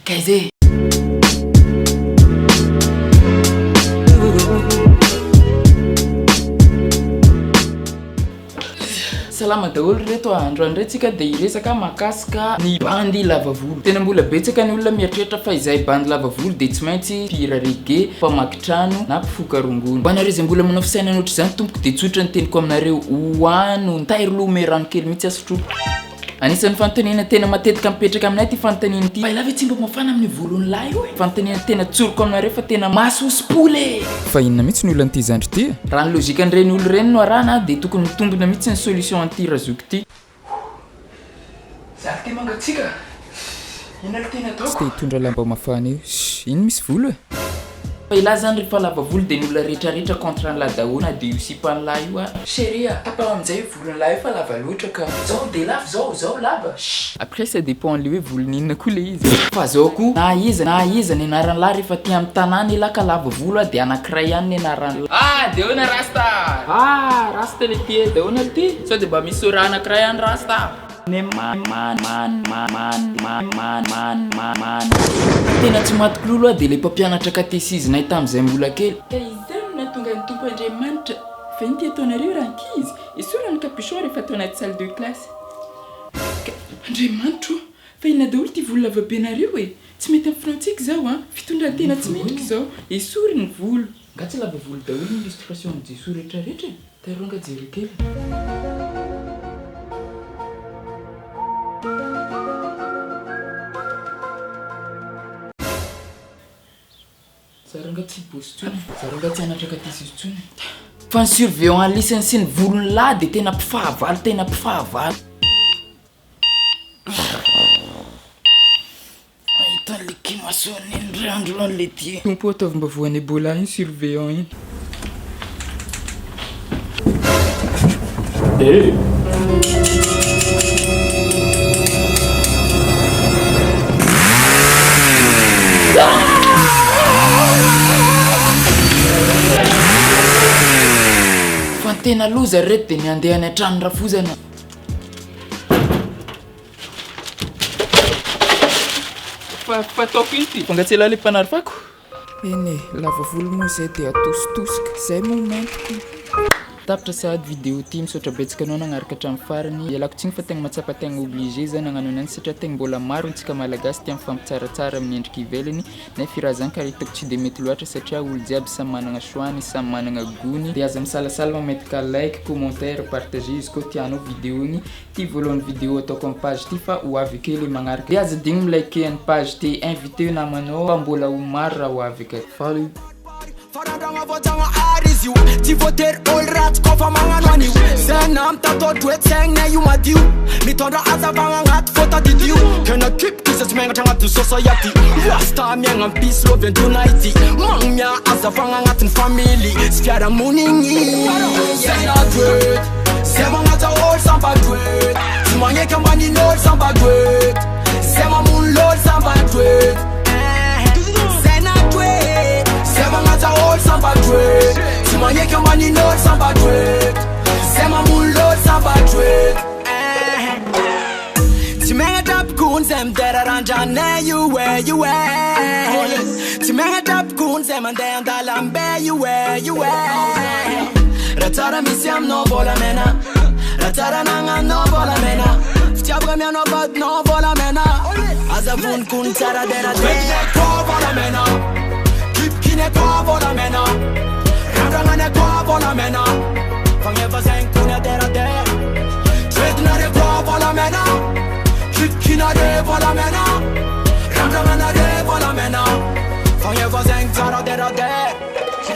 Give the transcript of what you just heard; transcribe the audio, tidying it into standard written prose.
Kaiza e! Salama daholo ry reto a! Androany indray tsika dia hiresaka mahakasika ny bandy lava volo. Tena mbola betsaka ny olona mieritreritra fa izay bandy lava volo dia tsy maintsy mpihira reggae, mpamaky trano na mpifoka rongony. Ho anareo izay mbola manao fisainana ohatr'izany tompoko dia tsotra ny teniko aminareo, hoano ny tairo loha omeo rano kely mihitsy aho sotroiko. Anisan'ny fanontaniana tena matetika mipetraka aminay ity fanontaniana ity. Fa ialahy ve tsy mba mafana amin'ny volon'ny lahy io e? Fanontaniana tena tsoriko aminareo fa tena mahasosopola e! Fa inona mihitsy ny olan'ity zandry ity e? Raha ny logique-n'ireny olona ireny no arahana dia tokony mitombina mihitsy ny solution an'ity razoky ity. Za te mangatsiaka. Inona no tena ataoko? Tsy te hitondra lamba mafana io. Shh, iny misy volo e! Fa elah zany rehefa lava volo dia ny olona rehetra rehetra contre an'lah daholo na dia io sipan'lah io ary. Chérie a, tapaho amin'izay io volon'lah io fa lava loatra ka. Zao dia lava zao, zao lava. Shh. Après ça dépend an'le hoe volon'inona koa le izy e. Fa zao koa, na iza na iza ny anaran'lah rehefa aty amin'ny tanàna elah ka lava volo a dia anakiray ihany ny anaran'lah. Ah dia ahoana rasta? Ah rasta le ty e, dia ahoana le ty? Sao dia mba misy sora anakiray any rasta? Tena tsy matiko lolo aho dia ilay mpampianatra katesizinay tamin'izay mbola kely. Ka izany no nahatonga ny Tompo Andriamanitra. Fa inty ataonareo rankizy? Esory ny capuchon rehefa ato anaty salle de classe. Ka, Andriamanitra o! Fa inona daholo ity volo lavabenareo e? Tsy mety amin'ny finoantsika izao an! Fitondran-tena tsy mendrika izao. Esory ny volo. Nga tsy lava volo daholo ny illustration an'i Jesoa rehetra rehetra e? Tairoa nga jereo kely. Za ranga tsy hiboso tsony, za ranga tsy hanatra katesizy tsony. Fa ny surveillant alisany sy ny volony lahy de tena mpifahavalo tena mpifahavalo. Mahita an'le kimasony iny ndray androany le ty. Tompo ô ataovy mba voan'ny Ebola iny surveillant iny. Fa ny tena loza ry reto dia ny handeha any an-tranon'ny rafozana. Fa fataoko ino ty? Fa tsy elah le mpanary fako? Eny e, lava volo moa zay dia atositosika, zay moa mainty ko. Tapitra sahady vidéo ty, misaotra betsaka anao nagnaraka hatramin'ny farany, ialako tsiny fa tegna mahatsapa tegna obligé za nagnano ananjy satria tegna mbola maro antsika malagasy tia mifampitsaratsara amin'ny endrika ivelany nefa i raha zany karaha hitako tsy de mety loatra satria olo jiaby samy managna choix-ny samy managna gout-ny, de aza misalasala mametaka like, commentaire, partager izy koa tianao vidéo igny. Ty voalohany vidéo ataoko am page ty fa ho avy ake le magnaraka de aza adigno mi like any page ty inviteo namanao fa mbola ho maro raha ho avy aka. Salut. Fa randragna voajagnahary izy io Tsy voatery olo ratsy koa fa magnano an'io Saina mitatao toe-tsaigna io madio Mitondra hazavagna agnaty fô tadidio Tena kipiky izy tsy megnatra agnatin'ny society Rasta miaigna am peace love and unity Magnomia hazavagna agnatin'ny family sy fiarahamonigny Saina dread Zay magnaja olo samba dread Tsy magneky ambanin'olo samba dread Zay mamono lolo samba dread Zay na dread Zay magnaja olo samba dread Tsy magneky ambanin'olo samba dread Zay mamono lolo samba dread Tsy megnatra mpikony zay midera randranay io e io e Tsy megnatra mpikony zay mandeha an-dalambe io e io e Raha tsara misy aminao volamena Raha tsara anagnanao volamena Fitiavagna amianao vadinao volamena Aza vonikony tsara deradera Koa volamena Kipikine koa volamena Randragnane koa volamena Fagneva zegny kony aderadera Dreadinare koa volamena Kipkinare volamena.